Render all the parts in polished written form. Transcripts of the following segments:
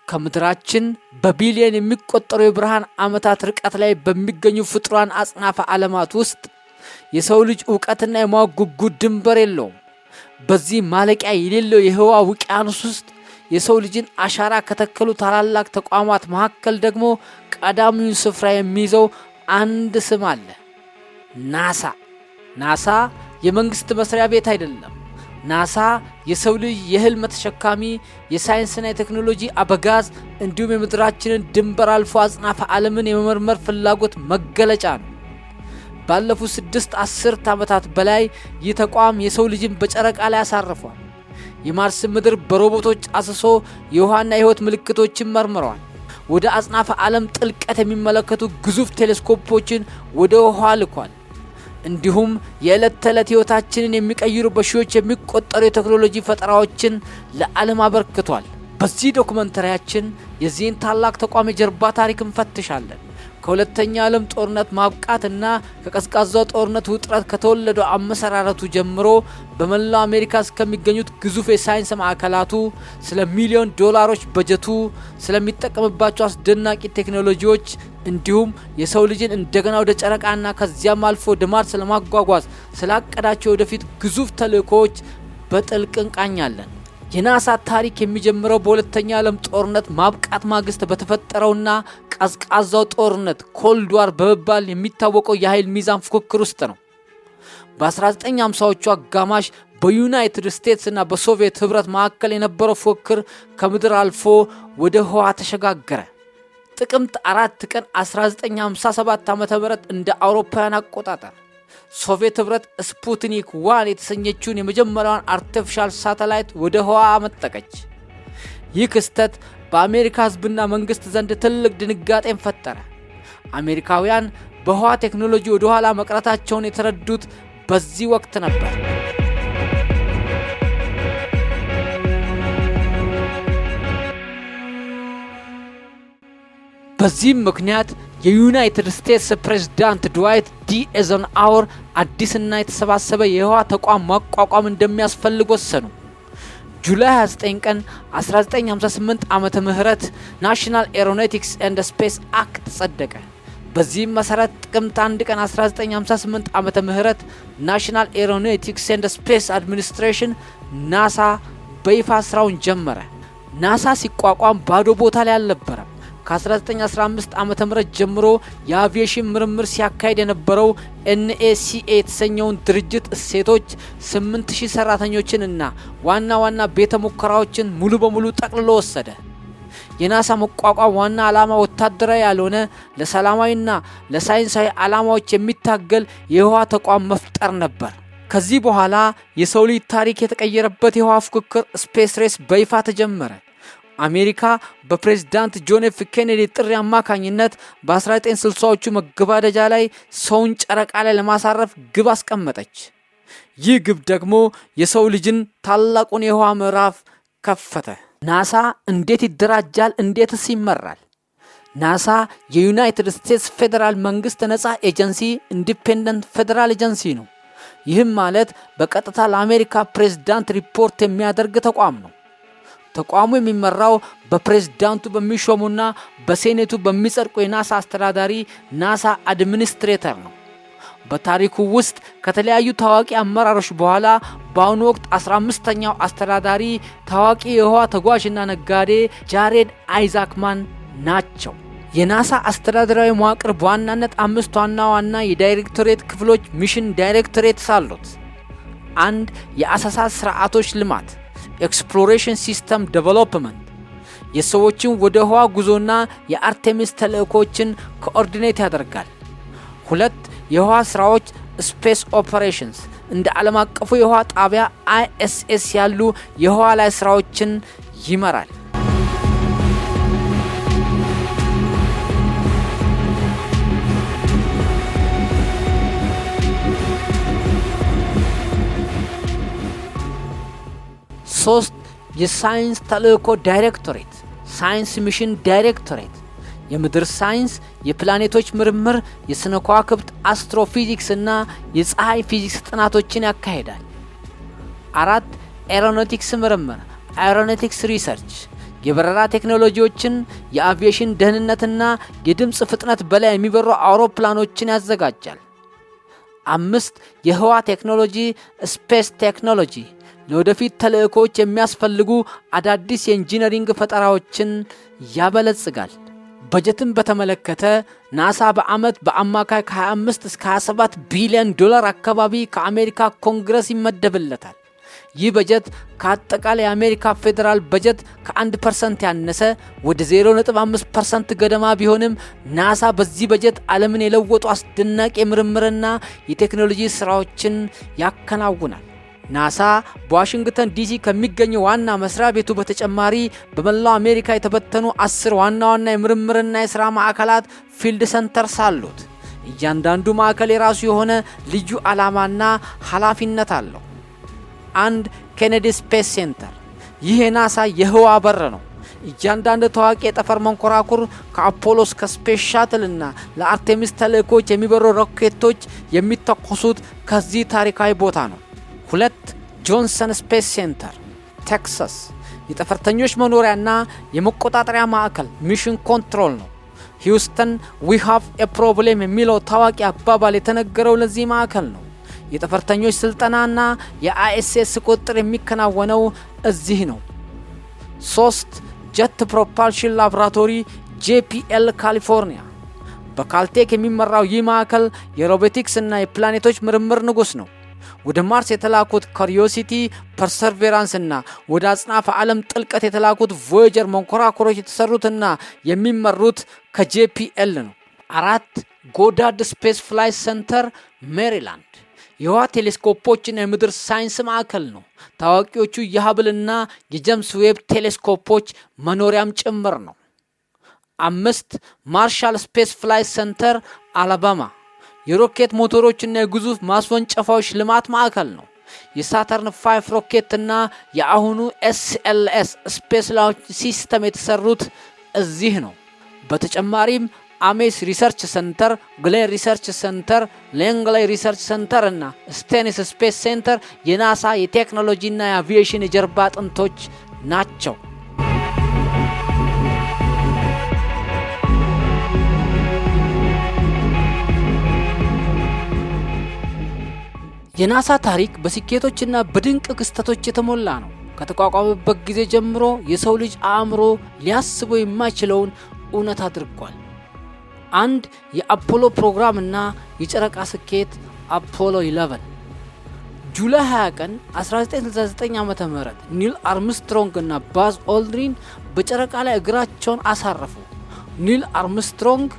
ከምድራችን በቢሊየን የሚቆጠሩ የብርሃን ዓመታት ርቀት ላይ በሚገኙ ፍጡራን አጽናፈ ዓለማት ውስጥ የሰው ልጅ እውቀትና የማወቅ ጉጉት ድንበር የለውም። በዚህ ማለቂያ የሌለው የህዋ ውቅያኖስ ውስጥ የሰው ልጅን አሻራ ከተከሉ ታላላቅ ተቋማት መካከል ደግሞ ቀዳሚውን ስፍራ የሚይዘው አንድ ስም አለ፣ ናሳ። ናሳ የመንግስት መስሪያ ቤት አይደለም። ናሳ የሰው ልጅ የህልም ተሸካሚ፣ የሳይንስና የቴክኖሎጂ አበጋዝ እንዲሁም የምድራችንን ድንበር አልፎ አጽናፈ ዓለምን የመመርመር ፍላጎት መገለጫ ነው። ባለፉት 6 አስርት ዓመታት በላይ ይህ ተቋም የሰው ልጅን በጨረቃ ላይ አሳርፏል። የማርስ ምድር በሮቦቶች አስሶ የውሃና የህይወት ምልክቶችን መርምረዋል። ወደ አጽናፈ ዓለም ጥልቀት የሚመለከቱ ግዙፍ ቴሌስኮፖችን ወደ ህዋ ልኳል። እንዲሁም የዕለት ተዕለት ሕይወታችንን የሚቀይሩ በሺዎች የሚቆጠሩ የቴክኖሎጂ ፈጠራዎችን ለዓለም አበርክቷል። በዚህ ዶክመንተሪያችን የዚህን ታላቅ ተቋም የጀርባ ታሪክ እንፈትሻለን። ከሁለተኛው የዓለም ጦርነት ማብቃትና ከቀዝቃዛው ጦርነት ውጥረት ከተወለደው አመሰራረቱ ጀምሮ በመላው አሜሪካ እስከሚገኙት ግዙፍ የሳይንስ ማዕከላቱ፣ ስለ ሚሊዮን ዶላሮች በጀቱ፣ ስለሚጠቀምባቸው አስደናቂ ቴክኖሎጂዎች እንዲሁም የሰው ልጅን እንደገና ወደ ጨረቃና ከዚያም አልፎ ወደ ማርስ ለማጓጓዝ ስላቀዳቸው የወደፊት ግዙፍ ተልእኮዎች በጥልቅ እንቃኛለን። የናሳ ታሪክ የሚጀምረው በሁለተኛው የዓለም ጦርነት ማብቃት ማግስት በተፈጠረውና ቀዝቃዛው ጦርነት Cold War በመባል የሚታወቀው የኃይል ሚዛን ፉክክር ውስጥ ነው። በ1950ዎቹ አጋማሽ በዩናይትድ ስቴትስ እና በሶቪየት ህብረት መካከል የነበረው ፉክክር ከምድር አልፎ ወደ ህዋ ተሸጋገረ። ጥቅምት 4 ቀን 1957 ዓ.ም እንደ አውሮፓውያን አቆጣጠር ሶቪየት ህብረት ስፑትኒክ 1 የተሰኘችውን የመጀመሪያዋን artificial ሳተላይት ወደ ህዋ አመጠቀች። ይህ ክስተት በአሜሪካ ህዝብና መንግስት ዘንድ ትልቅ ድንጋጤን ፈጠረ። አሜሪካውያን በህዋ ቴክኖሎጂ ወደ ኋላ መቅረታቸውን የተረዱት በዚህ ወቅት ነበር። በዚህም ምክንያት የዩናይትድ ስቴትስ ፕሬዝዳንት ድዋይት ዲ ኤዘንሃወር አዲስና የተሰባሰበ የህዋ ተቋም ማቋቋም እንደሚያስፈልግ ወሰኑ። July 29 ቀን 1958 ዓመተ ምህረት National Aeronautics and Space Act ጸደቀ። በዚህም መሰረት ጥቅምት 1 ቀን 1958 ዓመተ ምህረት National Aeronautics and Space Administration ናሳ በይፋ ስራውን ጀመረ። ናሳ ሲቋቋም ባዶ ቦታ ላይ አልነበረም። ከ1915 ዓ ም ጀምሮ የአቪዬሽን ምርምር ሲያካሂድ የነበረው NACA የተሰኘውን ድርጅት እሴቶች፣ 8000 ሰራተኞችን እና ዋና ዋና ቤተ ሙከራዎችን ሙሉ በሙሉ ጠቅልሎ ወሰደ። የናሳ መቋቋም ዋና ዓላማ ወታደራዊ ያልሆነ፣ ለሰላማዊና ለሳይንሳዊ ዓላማዎች የሚታገል የህዋ ተቋም መፍጠር ነበር። ከዚህ በኋላ የሰው ልጅ ታሪክ የተቀየረበት የህዋ ፉክክር space race በይፋ ተጀመረ። አሜሪካ በፕሬዝዳንት ጆን ኤፍ ኬኔዲ ጥሪ አማካኝነት በ1960ዎቹ መገባደጃ ላይ ሰውን ጨረቃ ላይ ለማሳረፍ ግብ አስቀመጠች። ይህ ግብ ደግሞ የሰው ልጅን ታላቁን የህዋ ምዕራፍ ከፈተ። ናሳ እንዴት ይደራጃል? እንዴትስ ይመራል? ናሳ የዩናይትድ ስቴትስ ፌዴራል መንግስት ነፃ ኤጀንሲ፣ independent federal agency ነው። ይህም ማለት በቀጥታ ለአሜሪካ ፕሬዝዳንት ሪፖርት የሚያደርግ ተቋም ነው። ተቋሙ የሚመራው በፕሬዝዳንቱ በሚሾሙና በሴኔቱ በሚጸድቁ የናሳ አስተዳዳሪ NASA administrator ነው። በታሪኩ ውስጥ ከተለያዩ ታዋቂ አመራሮች በኋላ በአሁኑ ወቅት 15ኛው አስተዳዳሪ ታዋቂ የህዋ ተጓዥና ነጋዴ ጃሬድ አይዛክማን ናቸው። የናሳ አስተዳደራዊ መዋቅር በዋናነት አምስት ዋና ዋና የዳይሬክቶሬት ክፍሎች mission directorates አሉት። አንድ፣ የአሰሳ ስርዓቶች ልማት exploration system development፣ የሰዎችን ወደ ህዋ ጉዞና የአርቴሚስ ተልእኮችን coordinate ያደርጋል። ሁለት፣ የህዋ ስራዎች space operations፣ እንደ ዓለም አቀፉ የህዋ ጣቢያ ISS ያሉ የህዋ ላይ ስራዎችን ይመራል። ሶስት፣ የሳይንስ ተልእኮ ዳይሬክቶሬት science mission directorate፣ የምድር ሳይንስ፣ የፕላኔቶች ምርምር፣ የስነ ከዋክብት astrophysics እና የፀሐይ ፊዚክስ ጥናቶችን ያካሂዳል። አራት፣ aeronautics ምርምር aeronautics research፣ የበረራ ቴክኖሎጂዎችን፣ የአቪዬሽን ደህንነትና የድምፅ ፍጥነት በላይ የሚበሩ አውሮፕላኖችን ያዘጋጃል። አምስት፣ የህዋ ቴክኖሎጂ space technology፣ ለወደፊት ተልእኮዎች የሚያስፈልጉ አዳዲስ የ engineering ፈጠራዎችን ያበለጽጋል። በጀትን በተመለከተ ናሳ በዓመት በአማካይ ከ25 እስከ 27 ቢሊዮን ዶላር አካባቢ ከአሜሪካ ኮንግረስ ይመደብለታል። ይህ በጀት ከአጠቃላይ የአሜሪካ ፌዴራል በጀት ከ1% ያነሰ ወደ 0.5% ገደማ ቢሆንም ናሳ በዚህ በጀት ዓለምን የለወጡ አስደናቂ የምርምርና የቴክኖሎጂ ስራዎችን ያከናውናል። ናሳ በዋሽንግተን ዲሲ ከሚገኘው ዋና መስሪያ ቤቱ በተጨማሪ በመላው አሜሪካ የተበተኑ 10 ዋና ዋና የምርምርና የሥራ ማዕከላት field centers አሉት። እያንዳንዱ ማዕከል የራሱ የሆነ ልዩ ዓላማና ኃላፊነት አለው። አንድ፣ Kennedy Space Center። ይህ የናሳ የህዋ በር ነው። እያንዳንዱ ታዋቂ የጠፈር መንኮራኩር ከአፖሎ እስከ space shuttle ና ለአርቴሚስ ተልእኮች የሚበሩ ሮኬቶች የሚተኮሱት ከዚህ ታሪካዊ ቦታ ነው። ሁለት፣ Johnson Space Center፣ ቴክሳስ፣ የጠፈርተኞች መኖሪያና የመቆጣጠሪያ ማዕከል mission control ነው። "Houston, we have a problem" የሚለው ታዋቂ አባባል የተነገረው ለዚህ ማዕከል ነው። የጠፈርተኞች ስልጠናና የ ISS ቁጥጥር የሚከናወነው እዚህ ነው። ሶስት፣ Jet Propulsion Laboratory JPL፣ ካሊፎርኒያ። በካልቴክ የሚመራው ይህ ማዕከል የሮቦቲክስ እና የፕላኔቶች ምርምር ንጉሥ ነው። ወደ ማርስ የተላኩት Curiosity፣ Perseverance እና ወደ አጽናፈ ዓለም ጥልቀት የተላኩት Voyager መንኮራኩሮች የተሰሩትና የሚመሩት ከ JPL ነው። አራት፣ Goddard Space Flight Center፣ ሜሪላንድ፣ የህዋ ቴሌስኮፖችና የምድር ሳይንስ ማዕከል ነው። ታዋቂዎቹ የሀብልና የጀምስ ዌብ ቴሌስኮፖች መኖሪያም ጭምር ነው። አምስት፣ Marshall Space Flight Center፣ አላባማ፣ የሮኬት ሞተሮችና የግዙፍ ማስወንጨፋዎች ልማት ማዕከል ነው። የ Saturn 5 ሮኬትና የአሁኑ SLS Space Launch System የተሰሩት እዚህ ነው። በተጨማሪም Ames Research Center፣ Glenn Research Center፣ Langley Research Center እና Stennis Space Center የናሳ የቴክኖሎጂና የአቪዬሽን የጀርባ አጥንቶች ናቸው። የናሳ ታሪክ በስኬቶችና በድንቅ ክስተቶች የተሞላ ነው። ከተቋቋመበት ጊዜ ጀምሮ የሰው ልጅ አእምሮ ሊያስበው የማይችለውን እውነት አድርጓል። አንድ፣ የአፖሎ ፕሮግራም እና የጨረቃ ስኬት አፖሎ 11። July 20 ቀን 1969 ዓ.ም. ኒል አርምስትሮንግ እና ባዝ ኦልድሪን በጨረቃ ላይ እግራቸውን አሳረፉ። ኒል አርምስትሮንግ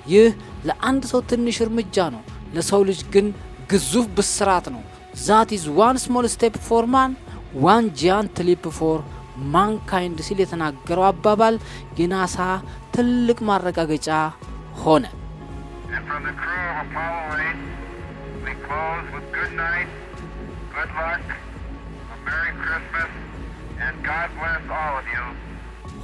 "ይህ ለአንድ ሰው ትንሽ እርምጃ ነው፣ ለሰው ልጅ ግን ግዙፍ ብስራት ነው። That is one small step for man, one giant leap for mankind" ሲል የተናገረው አባባል የናሳ ትልቅ ማረጋገጫ ሆነ። And from the crew of Apollo 8, we close with good night, good luck, a Merry Christmas, and God bless all of you.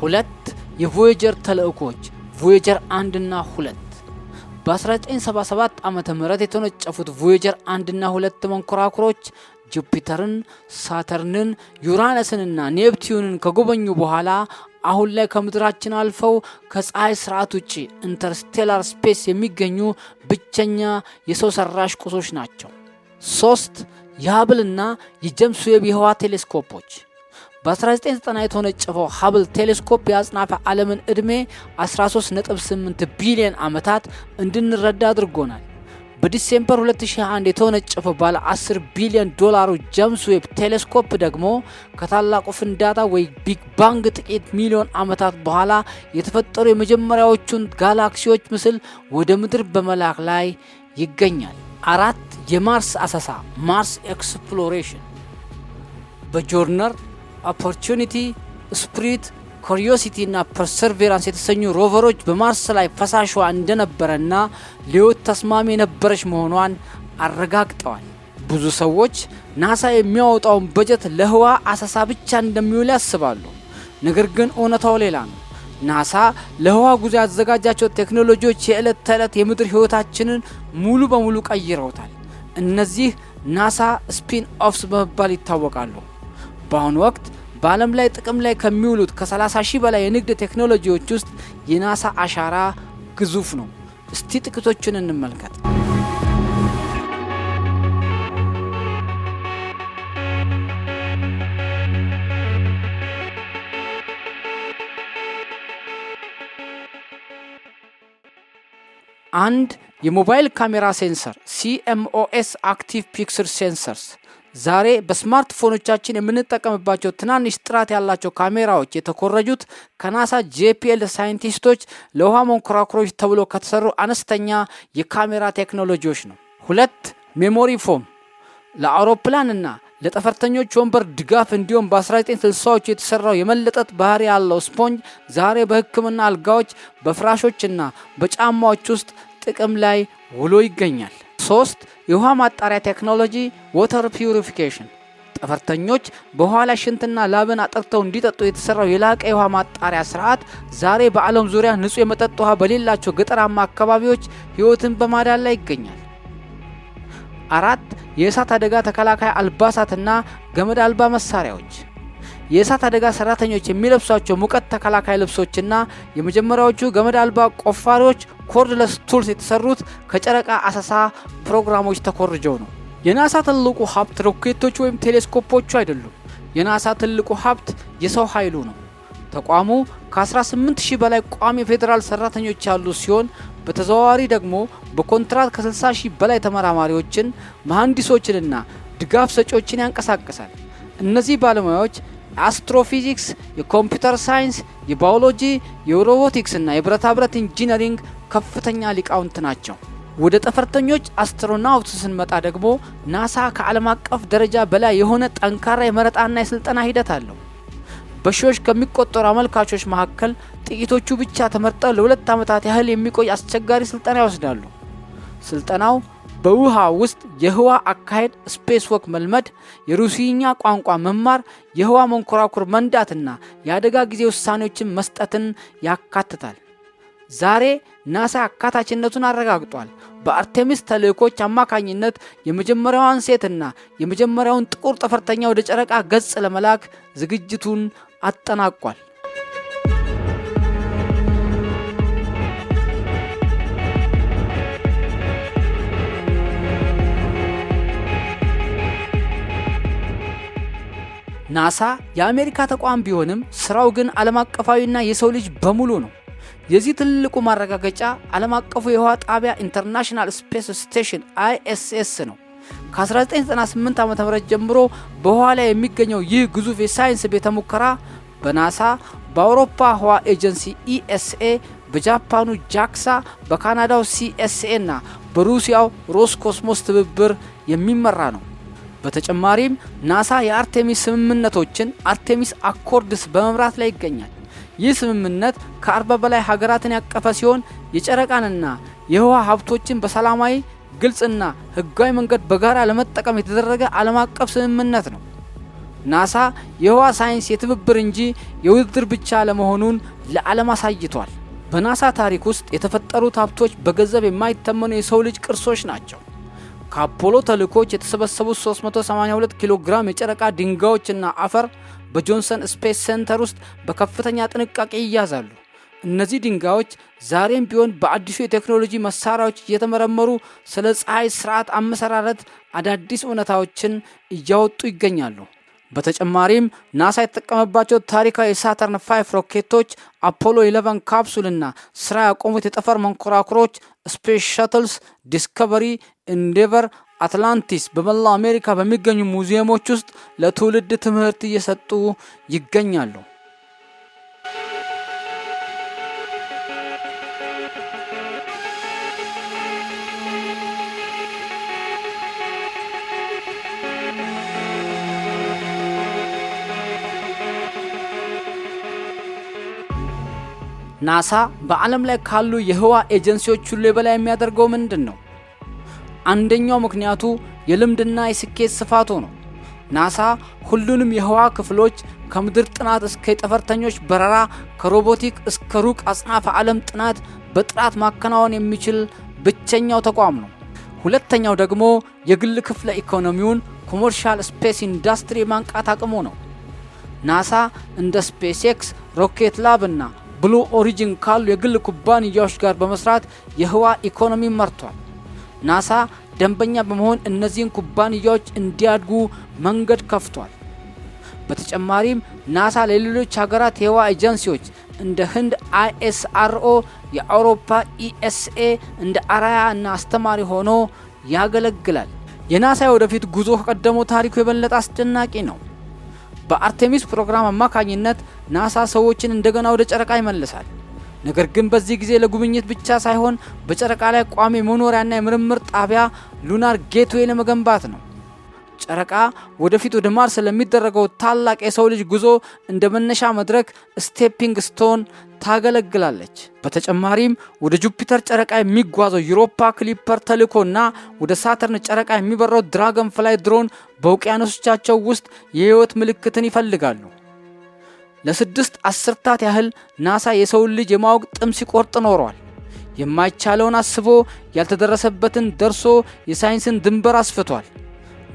ሁለት፣ የቮዬጀር ተልእኮች ቮዬጀር 1 እና 2። በ1977 ዓ.ም. የተወነጨፉት ቮዬጀር 1 እና 2 መንኮራኩሮች ጁፒተርን፣ ሳተርንን፣ ዩራነስንና ኔፕቲዩንን ከጎበኙ በኋላ አሁን ላይ ከምድራችን አልፈው ከፀሐይ ስርዓት ውጪ interstellar space የሚገኙ ብቸኛ የሰው ሰራሽ ቁሶች ናቸው። ሶስት፣ የሀብልና የጀምስ ዌብ የህዋ ቴሌስኮፖች። በ1990 የተወነጨፈው ሀብል ቴሌስኮፕ የአጽናፈ ዓለምን ዕድሜ 13.8 ቢሊዮን ዓመታት እንድንረዳ አድርጎናል። በ December 2021 የተወነጨፈው ባለ 10 ቢሊዮን ዶላሩ ጀምስ ዌብ ቴሌስኮፕ ደግሞ ከታላቁ ፍንዳታ ወይ Big Bang ጥቂት ሚሊዮን ዓመታት በኋላ የተፈጠሩ የመጀመሪያዎቹን ጋላክሲዎች ምስል ወደ ምድር በመላክ ላይ ይገኛል። አራት፣ የማርስ አሰሳ Mars exploration። በጆርነር፣ Opportunity፣ Spirit፣ Curiosity እና Perseverance የተሰኙ rover ኦች በማርስ ላይ ፈሳሽ ውሃ እንደነበረና ለሕይወት ተስማሚ የነበረች መሆኗን አረጋግጠዋል። ብዙ ሰዎች ናሳ የሚያወጣውን በጀት ለህዋ አሰሳ ብቻ እንደሚውል ያስባሉ። ነገር ግን እውነታው ሌላ ነው። ናሳ ለህዋ ጉዞ ያዘጋጃቸው ቴክኖሎጂዎች የዕለት ተዕለት የምድር ሕይወታችንን ሙሉ በሙሉ ቀይረውታል። እነዚህ ናሳ spin offs በመባል ይታወቃሉ። በአሁኑ ወቅት በዓለም ላይ ጥቅም ላይ ከሚውሉት ከ30 ሺህ በላይ የንግድ ቴክኖሎጂዎች ውስጥ የናሳ አሻራ ግዙፍ ነው። እስቲ ጥቂቶችን እንመልከት። አንድ፣ የሞባይል ካሜራ sensor CMOS active pixel sensors። ዛሬ በስማርትፎኖቻችን የምንጠቀምባቸው ትናንሽ ጥራት ያላቸው ካሜራዎች የተኮረጁት ከናሳ JPL ሳይንቲስቶች ለህዋ መንኮራኩሮች ተብሎ ከተሰሩ አነስተኛ የካሜራ ቴክኖሎጂዎች ነው። ሁለት፣ memory foam። ለአውሮፕላንና ለጠፈርተኞች ወንበር ድጋፍ እንዲሁም በ1960ዎቹ የተሰራው የመለጠጥ ባህሪ ያለው ስፖንጅ ዛሬ በሕክምና አልጋዎች፣ በፍራሾችና በጫማዎች ውስጥ ጥቅም ላይ ውሎ ይገኛል። ሶስት፣ የውሃ ማጣሪያ ቴክኖሎጂ water purification። ጠፈርተኞች በውሃ ላይ ሽንትና ላብን አጥርተው እንዲጠጡ የተሰራው የላቀ የውሃ ማጣሪያ ስርዓት ዛሬ በዓለም ዙሪያ ንጹህ የመጠጥ ውሃ በሌላቸው ገጠራማ አካባቢዎች ሕይወትን በማዳን ላይ ይገኛል። አራት፣ የእሳት አደጋ ተከላካይ አልባሳትና ገመድ አልባ መሳሪያዎች። የእሳት አደጋ ሰራተኞች የሚለብሷቸው ሙቀት ተከላካይ ልብሶችና የመጀመሪያዎቹ ገመድ አልባ ቆፋሪዎች cordless tools የተሰሩት ከጨረቃ አሰሳ ፕሮግራሞች ተኮርጀው ነው። የናሳ ትልቁ ሀብት ሮኬቶች ወይም ቴሌስኮፖቹ አይደሉም። የናሳ ትልቁ ሀብት የሰው ኃይሉ ነው። ተቋሙ ከ18 ሺህ በላይ ቋሚ የፌዴራል ሰራተኞች ያሉ ሲሆን በተዘዋዋሪ ደግሞ በኮንትራት ከ60 ሺህ በላይ ተመራማሪዎችን፣ መሐንዲሶችንና ድጋፍ ሰጪዎችን ያንቀሳቅሳል። እነዚህ ባለሙያዎች የአስትሮፊዚክስ፣ የኮምፒውተር ሳይንስ፣ የባዮሎጂ፣ የሮቦቲክስ እና የብረታ ብረት ኢንጂነሪንግ ከፍተኛ ሊቃውንት ናቸው። ወደ ጠፈርተኞች astronaut ስንመጣ ደግሞ ናሳ ከዓለም አቀፍ ደረጃ በላይ የሆነ ጠንካራ የመረጣና የስልጠና ሂደት አለው። በሺዎች ከሚቆጠሩ አመልካቾች መካከል ጥቂቶቹ ብቻ ተመርጠው ለ2 ዓመታት ያህል የሚቆይ አስቸጋሪ ስልጠና ይወስዳሉ። ስልጠናው በውሃ ውስጥ የህዋ አካሄድ space walk መልመድ፣ የሩሲኛ ቋንቋ መማር፣ የህዋ መንኮራኩር መንዳትና የአደጋ ጊዜ ውሳኔዎችን መስጠትን ያካትታል። ዛሬ ናሳ አካታችነቱን አረጋግጧል። በአርቴሚስ ተልእኮች አማካኝነት የመጀመሪያዋን ሴትና የመጀመሪያውን ጥቁር ጠፈርተኛ ወደ ጨረቃ ገጽ ለመላክ ዝግጅቱን አጠናቋል። ናሳ የአሜሪካ ተቋም ቢሆንም ስራው ግን ዓለም አቀፋዊና የሰው ልጅ በሙሉ ነው። የዚህ ትልቁ ማረጋገጫ ዓለም አቀፉ የህዋ ጣቢያ International Space Station ISS ነው። ከ1998 ዓ.ም ጀምሮ በህዋ ላይ የሚገኘው ይህ ግዙፍ የሳይንስ ቤተ ሙከራ በናሳ፣ በአውሮፓ ህዋ ኤጀንሲ ESA፣ በጃፓኑ ጃክሳ፣ በካናዳው CSA እና በሩሲያው ሮስኮስሞስ ትብብር የሚመራ ነው። በተጨማሪም ናሳ የአርቴሚስ ስምምነቶችን Artemis Accords በመምራት ላይ ይገኛል። ይህ ስምምነት ከ40 በላይ ሀገራትን ያቀፈ ሲሆን የጨረቃንና የህዋ ሀብቶችን በሰላማዊ፣ ግልጽና ህጋዊ መንገድ በጋራ ለመጠቀም የተደረገ ዓለም አቀፍ ስምምነት ነው። ናሳ የህዋ ሳይንስ የትብብር እንጂ የውድድር ብቻ አለመሆኑን ለዓለም አሳይቷል። በናሳ ታሪክ ውስጥ የተፈጠሩት ሀብቶች በገንዘብ የማይተመኑ የሰው ልጅ ቅርሶች ናቸው። ከአፖሎ ተልእኮች የተሰበሰቡት 382 ኪሎ ግራም የጨረቃ ድንጋዮችና አፈር በጆንሰን ስፔስ ሴንተር ውስጥ በከፍተኛ ጥንቃቄ ይያዛሉ። እነዚህ ድንጋዮች ዛሬም ቢሆን በአዲሱ የቴክኖሎጂ መሳሪያዎች እየተመረመሩ ስለ ፀሐይ ስርዓት አመሰራረት አዳዲስ እውነታዎችን እያወጡ ይገኛሉ። በተጨማሪም ናሳ የተጠቀመባቸው ታሪካዊ የሳተርን 5 ሮኬቶች፣ አፖሎ 11 ካፕሱልና ስራ ያቆሙት የጠፈር መንኮራኩሮች space shuttles ዲስከቨሪ፣ ኢንዴቨር፣ አትላንቲስ በመላው አሜሪካ በሚገኙ ሙዚየሞች ውስጥ ለትውልድ ትምህርት እየሰጡ ይገኛሉ። ናሳ በዓለም ላይ ካሉ የህዋ ኤጀንሲዎች ሁሉ የበላይ የሚያደርገው ምንድን ነው? አንደኛው ምክንያቱ የልምድና የስኬት ስፋቱ ነው። ናሳ ሁሉንም የህዋ ክፍሎች ከምድር ጥናት እስከ የጠፈርተኞች በረራ፣ ከሮቦቲክ እስከ ሩቅ አጽናፈ ዓለም ጥናት በጥራት ማከናወን የሚችል ብቸኛው ተቋም ነው። ሁለተኛው ደግሞ የግል ክፍለ ኢኮኖሚውን commercial space industry የማንቃት አቅሙ ነው። ናሳ እንደ SpaceX፣ Rocket Lab እና Blue Origin ካሉ የግል ኩባንያዎች ጋር በመስራት የህዋ ኢኮኖሚ መርቷል። ናሳ ደንበኛ በመሆን እነዚህን ኩባንያዎች እንዲያድጉ መንገድ ከፍቷል። በተጨማሪም ናሳ ለሌሎች ሀገራት የህዋ ኤጀንሲዎች እንደ ህንድ ISRO፣ የአውሮፓ ESA እንደ አርአያ እና አስተማሪ ሆኖ ያገለግላል። የናሳ የወደፊት ጉዞ ከቀደመው ታሪኩ የበለጠ አስደናቂ ነው። በአርቴሚስ ፕሮግራም አማካኝነት ናሳ ሰዎችን እንደገና ወደ ጨረቃ ይመልሳል። ነገር ግን በዚህ ጊዜ ለጉብኝት ብቻ ሳይሆን በጨረቃ ላይ ቋሚ መኖሪያና የምርምር ጣቢያ Lunar Gateway ለመገንባት ነው። ጨረቃ ወደፊት ወደ ማርስ ለሚደረገው ታላቅ የሰው ልጅ ጉዞ እንደ መነሻ መድረክ stepping stone ታገለግላለች። በተጨማሪም ወደ ጁፒተር ጨረቃ የሚጓዘው Europa Clipper ተልእኮና ወደ ሳተርን ጨረቃ የሚበረው Dragonfly ድሮን በውቅያኖሶቻቸው ውስጥ የህይወት ምልክትን ይፈልጋሉ። ለ6 አስርታት ያህል ናሳ የሰውን ልጅ የማወቅ ጥም ሲቆርጥ ኖሯል። የማይቻለውን አስቦ፣ ያልተደረሰበትን ደርሶ የሳይንስን ድንበር አስፍቷል።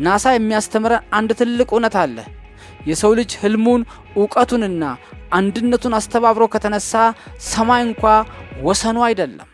ናሳ የሚያስተምረን አንድ ትልቅ እውነት አለ። የሰው ልጅ ህልሙን፣ እውቀቱንና አንድነቱን አስተባብሮ ከተነሳ ሰማይ እንኳ ወሰኑ አይደለም።